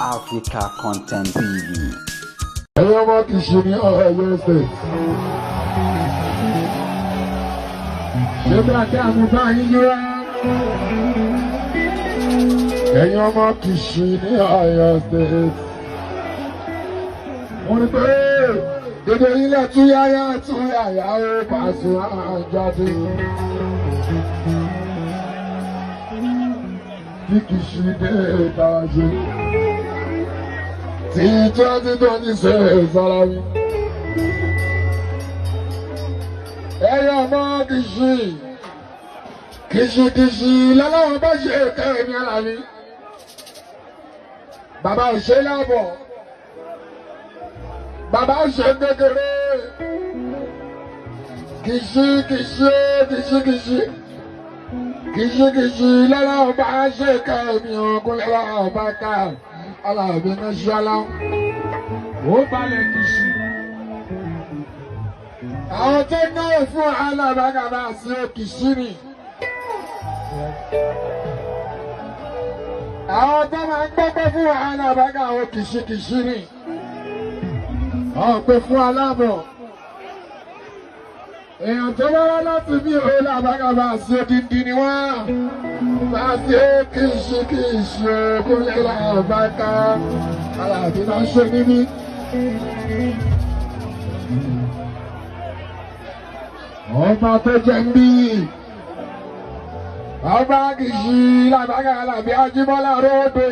Africa Content TV. Ẹ̀yin ọmọ Kìṣí ní Ọ̀yọ́ State. Ṣé bí a kẹ́ àmúbá yín yíra? Ẹ̀yin ọmọ Kìṣí ní Ọ̀yọ́ State. Mo ní pé dédé ilẹ̀ túyáyá túyáyá ó pàṣẹ àjáde. Tí Kìṣí dé ìtàjẹ́ tí 2026 ara mi. Ẹyọ ọmọ Kìṣí Kìṣí Kìṣí lọ́lọ́wọ́ bá ṣe kẹ́mi ara mi. Bàbá ò ṣe láàbọ̀. Bàbá ò ṣe kékeré. Kìṣí Kìṣí Kìṣí Kìṣí Kìṣí Kìṣí lọ́lọ́wọ́ bá ṣe kẹ́mi ọkùnrin lọ́wọ́ bá ká. Aláàbí ní ṣọlá Ó balẹ̀ Kìṣí. Àwọn tó náwó fún alábàgàbà sí Kìṣí ni. Àwọn tó máa ń gbọ́gbọ́ fún alábàgà àwọn Kìṣí Kìṣí ni. Àwọn pè fún aláàbọ̀. Èèyàn tó bá wá láti bí alábàgàbà sí odindi ni wọ́n. Bá sí Kìṣí Kìṣí kúnlẹ̀ làbàkà. Aláàbí náà ṣe níbí. Ọba tó jẹ ń bí. Ọba Kìṣí làbàkà Àlàbí Ajíbọ́lá róòdè.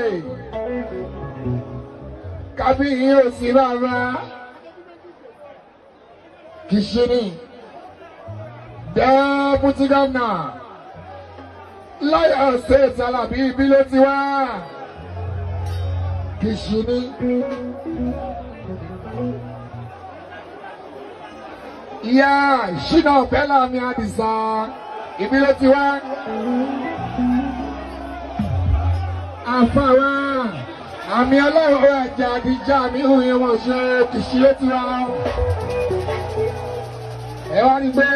Kábíyì ò sí bàbá. Kìṣí ni. Deputy Governor. Lọ́yọ̀ State Àlàbí ibi ló ti wá. Kìṣí ni. Ìyá Ṣínà Bẹ́lá mi Àdìsá ibi ló ti wá. Àfàwà àmì ọlọ́run ẹ̀jẹ̀ àdìjà mi hùn yẹn wọ́n ṣe Kìṣí ló ti wá. Ẹ wá rí pé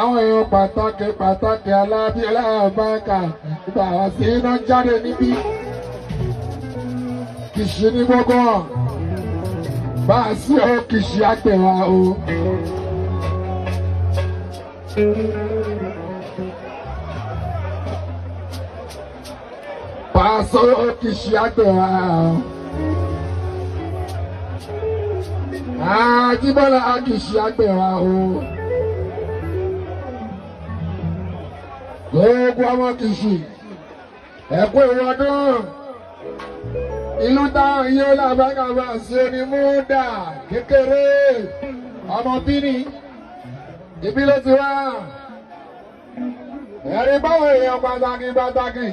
àwọn èèyàn pàtàkì pàtàkì Alábí ọlọ́ọ̀bánkà ìgbà wá sí iná jáde níbí. Kìṣí ní gbogbo wọn. Bá a sí ọ Kìṣí àgbẹ̀wá o. Bá a sọ Kìṣí àgbẹ̀wá o. Àjíbọ́lá Kìṣí àgbẹ̀wá o. Gbogbo ọmọ Kìṣí ẹ̀kú ìwọ́dún. Ìlú táwọn yóò lábàgàbà sí onímúdà kékeré ọmọ bíní ibi ló ti wá. Ẹ̀rí báwo èèyàn pàtàkì pàtàkì.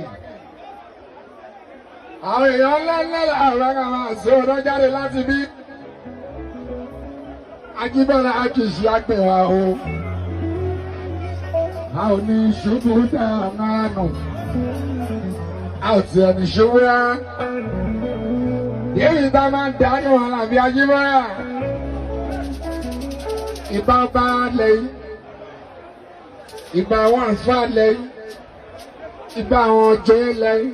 Àwọn èèyàn ńlá ńlá làbàgàbà sí ọ̀dọ́ jáde láti bí. Ajíbọ́lá Kìṣí àgbẹ̀wá o. A ò ní ṣubú tá a máa nù. A ò tiẹ̀ ní ṣubú rárá. Èyí tá a máa ń dánú Àlàbí Ajíbọ́lá. Ìbá ọba lẹ́yìn. Ìbá àwọn àlùfáà lẹ́yìn. Ìbá àwọn ọjọ́ lẹ́yìn.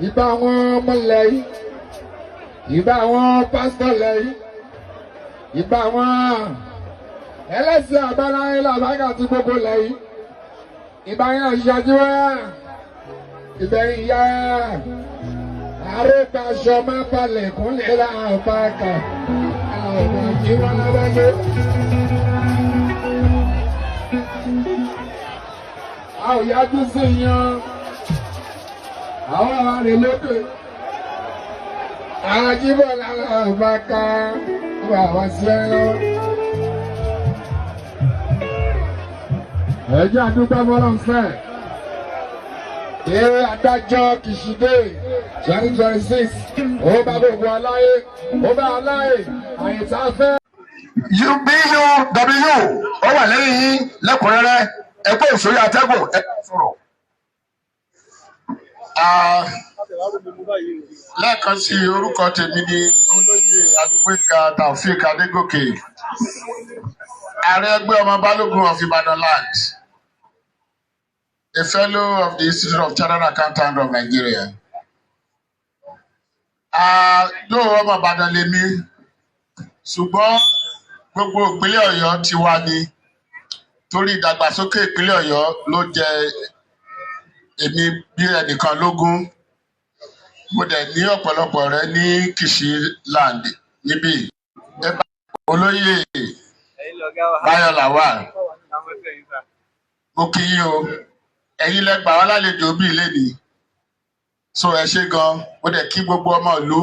Ìbá àwọn ọmọ lẹ́yìn. Ìbá àwọn pásítọ̀ lẹ́yìn. Ìbá àwọn ẹlẹ́sìn àbáláyé làbágà tí gbogbo lẹ́yìn. Ìbá yẹn Ajíbọ́lá. Ìbẹ̀rẹ̀ ìyá. Àrùbáṣọ má balẹ̀ kúnlẹ̀ láàbàkà. Àwọn Ajíbọ́lá bá dé. A ò yájú sí yan. Àwọn ará rẹ̀ lókè. Ajíbọ́lá làbàkà. Wà wá sí ẹ lọ́wọ́. Ẹ jẹ́ àdúgbò fọlọ́n fẹ́. Eré adájọ́ Kìṣí dé 2026. Ó bá gbogbo aláyé, ó bá aláyé, àyè tá a fẹ́. BUW ó wà lẹ́yìn yín lẹ́kùnrẹ́rẹ́ ẹ kó ìṣòrí atẹ́gùn ẹ sọ̀rọ̀. Lẹ́ẹ̀kan sí orúkọ tèmi ni olóyè Adégbóyèga Taofeek Adégòkè, ààrẹ ẹgbẹ́ ọmọ Balógun of Ibadan land, a fellow of the Institute of Chartered Accountants of Nigeria. Lóò ọmọ Ìbàdàn lèmi, ṣùgbọ́n gbogbo ìpínlẹ̀ Ọ̀yọ́ ti wá ní, torí ìdàgbàsókè ìpínlẹ̀ Ọ̀yọ́ ló jẹ èmi bí ẹnìkan lógún. Mo dẹ̀ ní ọ̀pọ̀lọpọ̀ ọ̀rẹ́ ní Kìṣí land níbí. Olóyè Báyọ̀ Lawal, mo kí yín o. Ẹ̀yin lẹ gbà wá lálejò bíi lénìí, so ẹ ṣé gan. Mo dẹ̀ kí gbogbo ọmọ ìlú.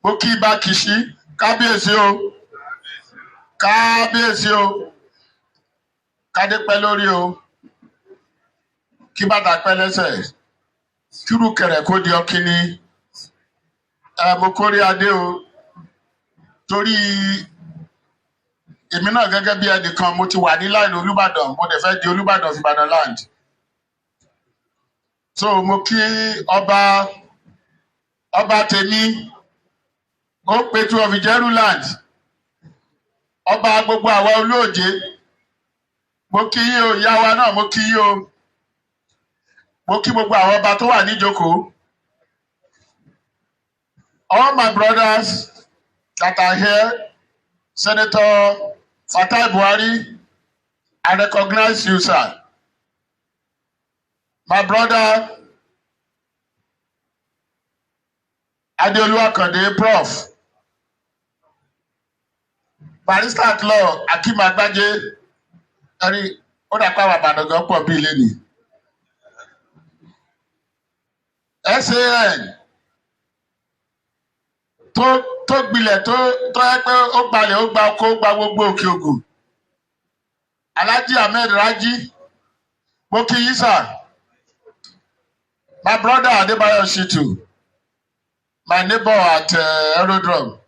Mo kí bá Kìṣí, kábíyèsí o, kábíyèsí o, kádé pẹ́ lórí o, kí bàtà pẹ́ lẹ́sẹ̀, kírú kẹrẹ kó di ọkíní. Ẹ mo kórí adé o, torí èmi náà gẹ́gẹ́ bí ẹnìkan, mo ti wà ní line Olúbàdàn, mo dẹ̀ fẹ́ di Olúbàdàn of Ìbàdàn land. So mo kí ọba, ọba tèmi ó Pétu of Ìjẹ̀rú land, ọba gbogbo àwa olóòjé, mo kí yín o. Ìyá wa náà, mo kí yín o. Mo kí gbogbo àwọn ọba tó wà níjókòó. All my brothers that are here, Senator Fatai Buhari, I recognize you, sir. My brother Adeolu Akande, Prof, Barrister at Law Akeem Agbaje, ẹni ó dàpọ̀ àwọn àbàdàn gan pọ̀ bíi lẹ́nìí. SAN tó gbilẹ̀, tó yẹ pé ó gbalẹ̀, ó gba oko, ó gba gbogbo Òkè Ògùn. Alhaji Ahmed Raji, mo kí yín, sir. My brother Adebayo Shitu, my neighbor at Aerodrome,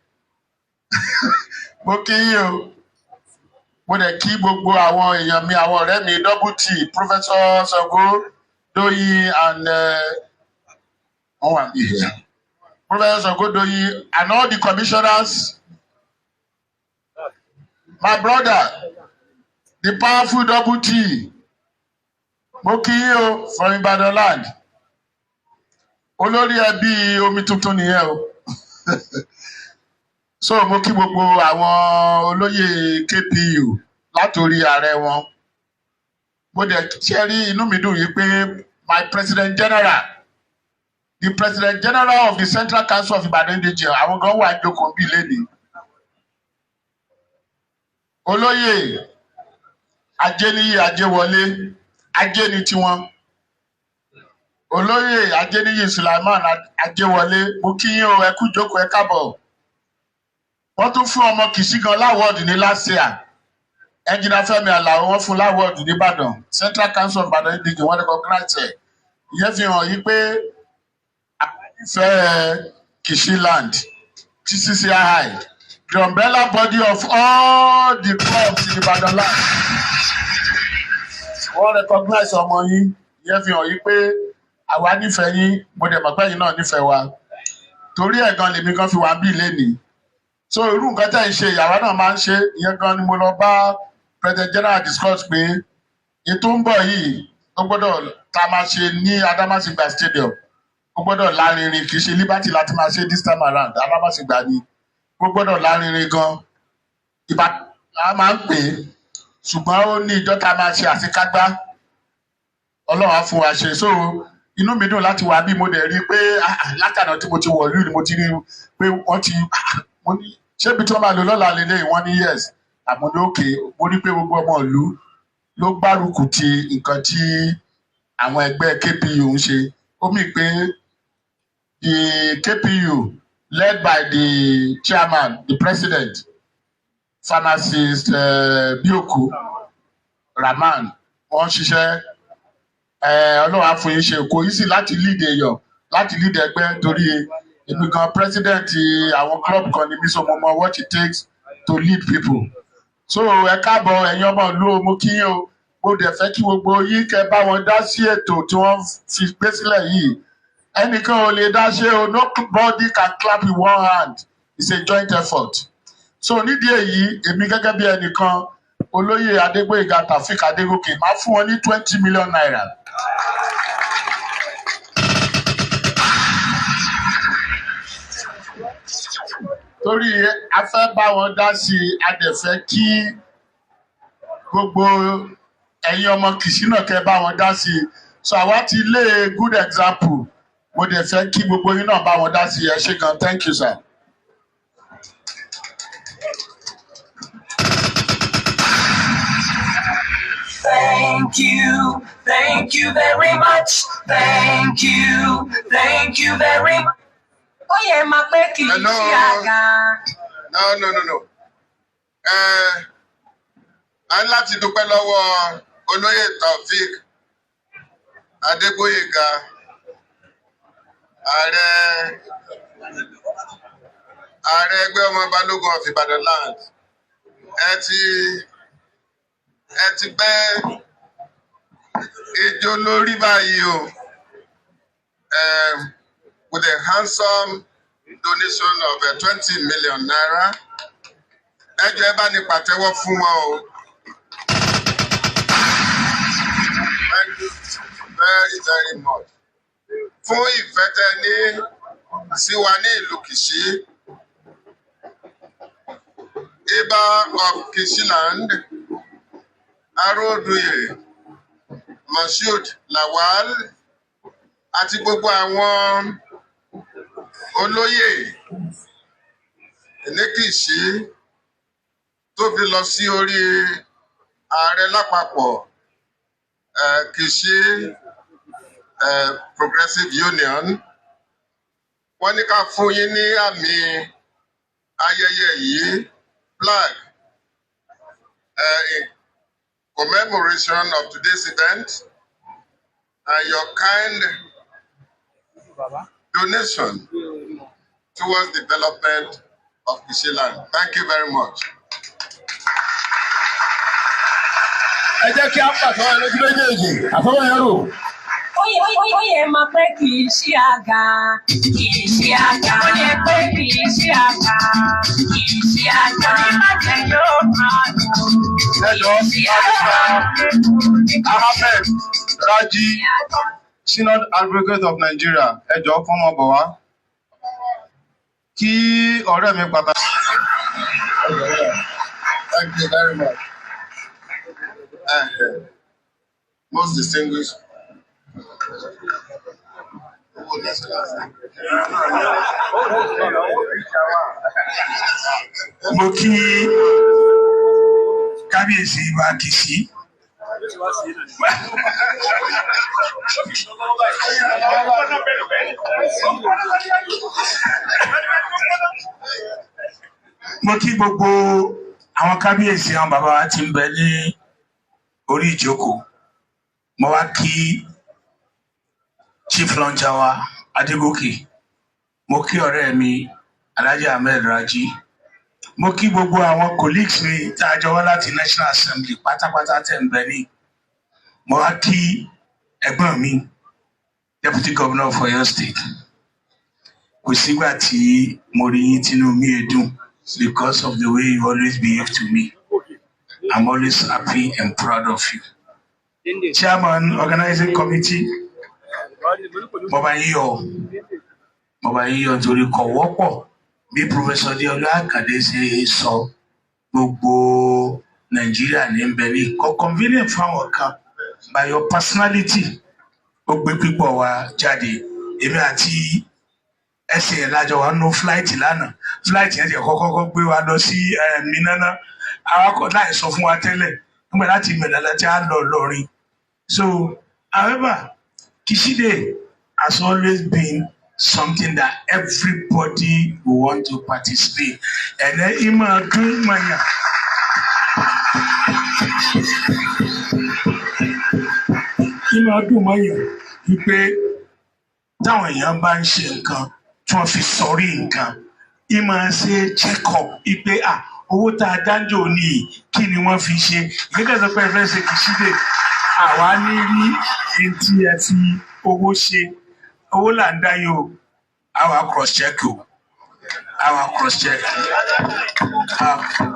mo kí yín o. Mo dẹ̀ kí gbogbo àwọn èèyàn mi, àwọn ọ̀rẹ́ mi, Double T, Professor Sango Doyin and wọ́n wà ní here, Professor Sango Doyin and all the commissioners. My brother, the powerful Double T, mo kí yín o, from Ibadan land. Olórí ẹbí omi tuntun nìyẹn o. So mo kí gbogbo àwọn olóyè KPU látòrí ààrẹ wọn. Mo dẹ̀ ṣe rí, inú mi dùn yìí pé my president general, the president general of the Central Council of Ibadan DG, àwọn gan wà jókòó bíi lẹ́nìí, Olóyè Ajéníyì Ajéwọlé, ajé ni tiwọn, Olóyè Ajéníyì Sulaiman Ajéwọlé, mo kí yín o. Ẹ kú jókòó, ẹ káàbọ̀. Wọ́n tún fún ọmọ Kìṣí gan l'award ní last year, Engineer Fẹ́mi Àlàó. Wọ́n fún l'award nìbàdàn, Central Council of Ibadan DG, wọ́n recognize ẹ̀. Ìyẹn fi hàn yí pé ìfẹ́ Kìṣí land, TCCI, the umbrella body of all the clubs in Ibadan land, wọ́n recognize ọmọ yín. Ìyẹn fi hàn yí pé àwa nífẹ̀ẹ́ yín. Mo dẹ̀ mọ̀ pé ẹ̀yin náà nífẹ̀ẹ́ wa, torí ẹ̀ gan lèmi gan fi wà bí lénìí. So irú nǹkan tẹ̀ ń ṣe, ìyàwó náà máa ń ṣe. Ìyẹn gan ni mo lọ bá President General discuss pé ètò ń bọ̀ yìí, ó gbọ́dọ̀ tá a máa ṣe ní Adamasingba Stadium, ó gbọ́dọ̀ lárinrin. Kì í ṣe Liberty láti máa ṣe this time around, Adamasingba ni. Ó gbọ́dọ̀ lárinrin gan. Ìbàdàn la máa ń pè é, ṣùgbọ́n ó ní ìjọ tá a máa ṣe àṣekágbá. Ọlọ́run á fún wa ṣe. So inú mi dùn láti wà bí. Mo dẹ̀ rí i pé látàná tí mo ti wọ̀lú ni mo ti rí i pé wọ́n ti mo ní ṣé ibi tí wọ́n máa lò lọ́la lélẹ́yìí? Wọ́n ní yes. Àmọ́ ní òkè, mo rí pé gbogbo ọmọ ìlú ló gbárùkù ti nǹkan tí àwọn ẹgbẹ́ KPU ń ṣe. Ó mì pé the KPU led by the chairman, the president, Pharmacist Bioku Rahman, wọ́n ń ṣiṣẹ́. Ọlọ́run á fún yín ṣe. Kò easy láti lead èèyàn, láti lead ẹgbẹ́, torí èmi gan, president àwọn club kan ní mi, so mo mọ what it takes to lead people. So ẹ káàbọ̀, ẹ̀yin ọmọ ìlú o. Mo kí yín o. Mo dẹ̀ fẹ́ kí gbogbo yín kẹ́ bá wọn dá sí ètò tí wọ́n fi gbé sílẹ̀ yìí. Ẹnìkan ò lè dá ṣe o. Nobody can clap with one hand. It's a joint effort. So nídìí èyí, èmi gẹ́gẹ́ bí ẹnìkan, Olóyè Adégbóyèga Taofeek Adégòkè, máa fún wọn ní ₦20 million. Torí a fẹ́ bá wọn dá sí i, a dẹ̀ fẹ́ kí gbogbo ẹ̀yin ọmọ Kìṣí náà kẹ́ bá wọn dá sí i. So àwa ti lé good example. Mo dẹ̀ fẹ́ kí gbogbo yín náà bá wọn dá sí i. Ẹ ṣé gan. Thank you, sir. Thank you very much. Thank you very much. Ó yẹ máa pé kì í Hello. ṣe àga. No, no, no, no. A ní láti dúpẹ́ lọ́wọ́ olóyè Taofik Adégbóyèga, ààrẹ ẹgbẹ́ ọmọ Balógun of Ibadan land. Ẹ ti gbẹ́ ijó lórí báyìí o. With a handsome donation of ₦20 million. Ẹ jọ̀ọ́, ẹ bá ní pàtẹ́wọ́ fún wọn o. Thank you very, very much. Fún ìfẹ́ tẹ́ ní sí wa ní ìlú Kìṣí. Iba of Kishiland, Aróduyè, Moshood Lawal, àti gbogbo àwọn olóyè ní Kìṣí tó fi lọ sí orí ààrẹ lápapọ̀ Kìṣí Progressive Union, wọ́n ní ká fún yín ní àmì ayẹyẹ yìí, flag, in commemoration of today's event and your kind donation towards development of Kishiland. Thank you very much. Ẹ jẹ́ kí á pàtẹ́wọ́ lójú méjèèjì àfọwọ́ yẹn rò. Ó yẹ máa pé kì í ṣe àga. Kì í ṣe àga. Ó yẹ pé kì í ṣe àga. Kì í ṣe àga. Oníbàjẹ́ yóò máa lò. Ẹ jọ̀ọ́, Ahmed Raji, Senior Advocate of Nigeria, ẹ jọ̀ọ́, fún ọmọ bọ̀ wá. Kí ọ̀rẹ́ mi pàtàkì. Thank you very much. Most distinguished. Owó national. Mo kí kábíyèsí wa Kìṣí. Mo kí gbogbo àwọn kábíyèsí, àwọn bàbá wa tí ń bẹ ní orí ìjókòó. Mo wá kí chief launcher wa Adégòkè. Mo kí ọ̀rẹ́ mi Alhaji Ahmed Raji. Mo kí gbogbo àwọn colleagues mi tá a jọ wá láti National Assembly pátápátá tẹ̀ ń bẹ ní. Mo wá kí ẹ̀gbọ́n mi, Deputy Governor of Oyo State. Kò sígbà tí mo rí yín tínú mi è dùn because of the way you always behave to me. I'm always happy and proud of you. Chairman organizing committee, mo bá yín yọ̀, mo bá yín yọ̀ nítorí kò wọ́pọ̀ bí Professor Deola Akande ṣe sọ, gbogbo Nàìjíríà ní ń bẹ ní kò convenient fáwọn kan. By your personality, ó gbé pípọ̀ wa jáde. Èmi àti ẹsẹ̀ ẹ̀ lájọ wa nínú flight lánàá. Flight yẹn ti kọ́kọ́ kọ́ gbé wa lọ sí Minna, awakọ̀ láì sọ fún wa tẹ́lẹ̀ nígbà láti Minna láti á lọ Ìlọrin. So however, Kìṣí Day has always been something that everybody will want to participate, and then ìmọ̀ dún mọ̀yàn. Ìmọ̀ dùn mọ̀yàn wípé táwọn èèyàn bá ń ṣe nǹkan tí wọ́n fi sọrí nǹkan, ìmọ̀ ṣe check up wípé, ah, owó tá a dájọ́ ní yìí, kí ni wọ́n fi ṣe? Ìgbésẹ̀ sọ pé ẹ fẹ́ ṣe Kìṣí Day, àwa ní rí etí ẹ fi owó ṣe. Owó là ń dá yìí o. Àwa cross check o, àwa cross check.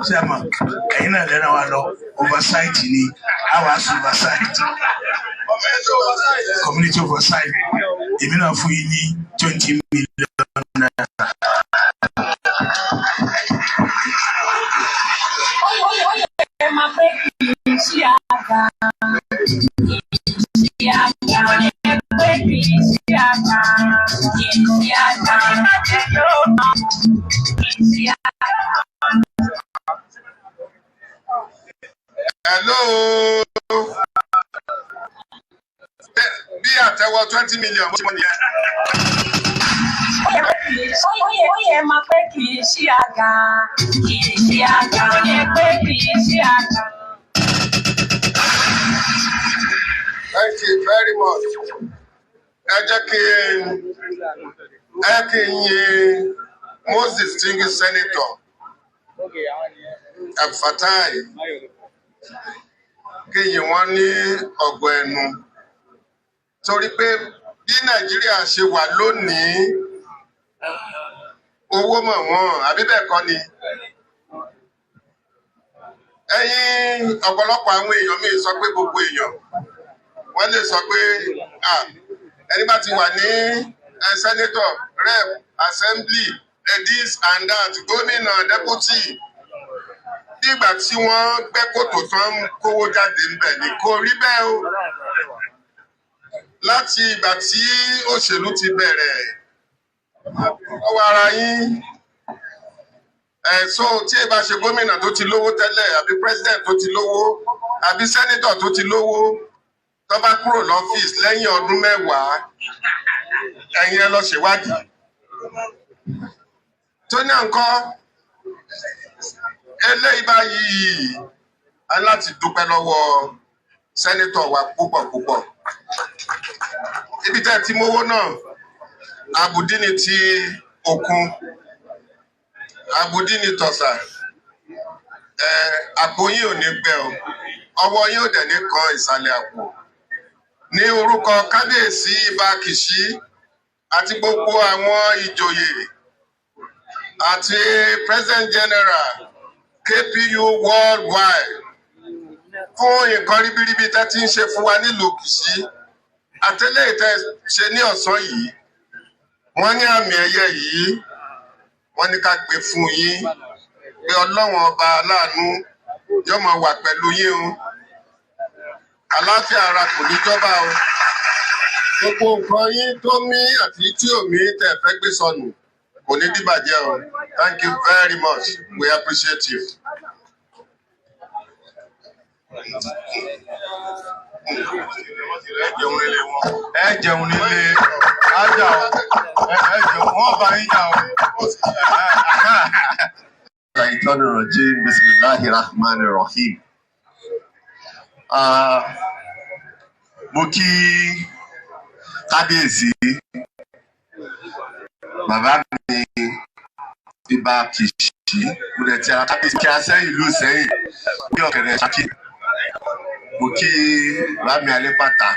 Ṣé ẹ mọ̀, ẹ̀yin náà lẹ́nu wa lọ oversight ni, àwa sọ oversight, community oversight. Èmi náà fún yín ní ₦20 million. Kì í ṣe àgbà. Oníbàjẹ́ yóò máa kì í ṣe àgbà. Hello. Bí àtẹ́wọ́ 20 million bó ṣe mọ nìyẹn. Ó yẹ máa pé kì í ṣe àga. Kì í ṣe àga. Ó yẹ pé kì í ṣe àga. Thank you very much. Ẹ jẹ́ kí n ẹ kí n yin most distinguished senator Abdulfatai, kí n yin wọ́n ní ọ̀gọ̀ ẹnu, torí pé bí Nàìjíríà ṣe wà lónìí, owó mọ̀ wọ́n, àbí bẹ́ẹ̀ kọ́ ni? Ẹ̀yin ọ̀pọ̀lọpọ̀ àwọn èèyàn míì sọ pé gbogbo èèyàn wọ́n lè sọ pé, ah, ẹni bá ti wà ní senator, rep, assembly, this and that, gómìnà, deputy, nígbà tí wọ́n gbẹ́ kòtò tán ń kówó jáde ńbẹ̀ ni. Kò rí bẹ́ẹ̀ o. Láti ìgbà tí òṣèlú ti bẹ̀rẹ̀, ọwọ́ ara yín ẹ̀ so tí ẹ bá ṣe gómìnà tó ti lówó tẹ́lẹ̀, àbí president tó ti lówó, àbí senator tó ti lówó, tó bá kúrò lọ́fíìsì lẹ́yìn ọdún 10, ẹ̀yin ẹ lọ ṣèwádìí tó ní nǹkan eléyìí báyìí. A ní láti dúpẹ́ lọ́wọ́ senator wa púpọ̀ púpọ̀. Ibi tẹ́ ẹ ti mówó náà, àbùdí ni ti òkun, àbùdí ni tọ̀sà. Ẹ àpò yín ò ní gbẹ o, ọwọ́ yín ò dẹ̀ ní kan ìsàlẹ̀ àpò. Ní orúkọ kábíyèsí Ibà Kìṣí àti gbogbo àwọn ìjòyè àti President General KPU worldwide, fún nǹkan ribiribi tẹ́ ti ń ṣe fún wa nílùú Kìṣí àtẹlẹ́yìn tẹ́ ṣe ní ọ̀sán yìí, wọ́n ní àmì ẹ̀yẹ yìí, wọ́n ní ká gbé fún yín pé Ọlọ́run ọba aláàánú yóò máa wà pẹ̀lú yín o. Àlàáfíà ara kò ní jọba o. Gbogbo nǹkan yín tó mí àti tí ò mí tẹ́ fẹ́ gbé sọnù kò ní dìbàjẹ́ o. Thank you very much, we appreciate you. Ẹ jẹun nílé wọn. Ẹ jẹun nílé ájà o. Ẹ jẹun, wọn bá yín jà o. الشيطان الرجيم، بسم الله الرحمن الرحيم. Ah, mo kí kábíyèsí, bàbá mi Ibà Kìṣí. Mo dẹ̀ ti ara kábíyèsí kí a sẹ́yìn ìlú sẹ́yìn ní ọ̀kẹ́rẹ́ Ṣakí. Mo kí bàbá mi Alépàtà,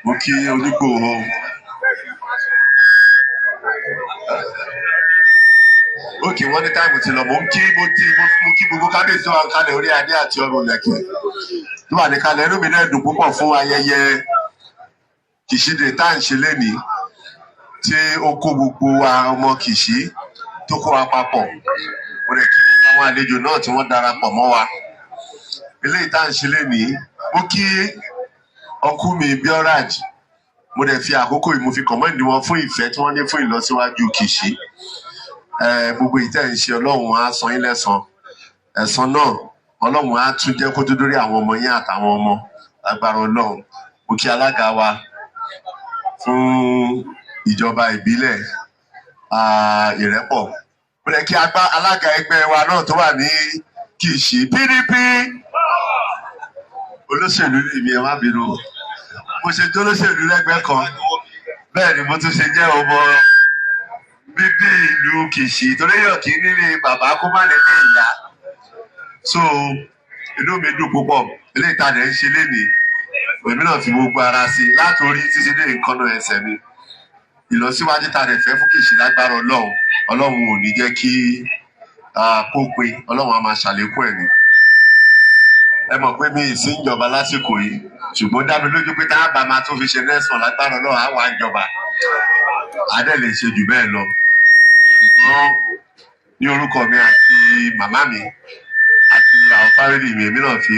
mo kí Onígbòho. Ókè, wọ́n ní time ti lọ. Mo ń kí mo ti mo kí gbogbo kábíyèsí wa kalẹ̀, orí adé àti ọrùn lẹ̀kẹ̀ tó wà ní kalẹ̀. Inú mi náà dùn púpọ̀ fún ayẹyẹ Kìṣí Day tá à ń ṣe lénìí, tí ó kó gbogbo wa ọmọ Kìṣí, tó kó wa papọ̀. Mo rẹ̀ kí gbogbo àwọn àlejò náà tí wọ́n darapọ̀ mọ́ wa. Eléyìí tá à ń ṣe lénìí, mo kí ọkú mi Bioraj. Mo dẹ̀ fi àkókò yìí, mo fi commend wọn fún ìfẹ́ tí wọ́n ní fún ìlọsíwájú Kìṣí. Gbogbo ìtẹ́ ń ṣe, Ọlọ́run á san yín lẹ́san. Ẹ̀san náà, Ọlọ́run á tún jẹ́ kó tó dórí àwọn ọmọ yín àtàwọn ọmọ, agbára Ọlọ́run. Mo kí alága wa fún ìjọba ìbílẹ̀ Ìrẹ́pọ̀. Mo lè kí alága ẹgbẹ́ wa náà tó wà ní Kìṣí, PDP. Olóṣèlú ni èmi, ẹ má bínú. Mo ṣe tó olóṣèlú lẹ́gbẹ̀ẹ́ kan, bẹ́ẹ̀ ni mo tún ṣe jẹ́ ọmọ bíbí ìlú Kìṣí, torí yàn kí nílé bàbá kó má nílé ìyá. So inú mi dùn púpọ̀. Eléyìí tá a dẹ̀ ń ṣe lénìí, èmi náà fi gbogbo ara sí i látòrí títí dé ìkànnà ẹsẹ̀ mi. Ìlọsíwájú tá a dẹ̀ fẹ́ fún Kìṣí, lágbára Ọlọ́run, Ọlọ́run ò ní jẹ́ kí kó pin. Ọlọ́run á máa ṣàlékún ẹ̀ ni. Ẹ mọ̀ pé mi ì sí ìjọba lásìkò yìí, ṣùgbọ́n dá mi lójú pé tá a bá máa tún fi ṣe next one, lágbára Ọlọ́run, á wà ń jọba, á dẹ̀ lè ṣe jù bẹ́ẹ̀ lọ. Ṣùgbọ́n ní orúkọ mi àti màmá mi àti àwọn family mi, èmi náà fi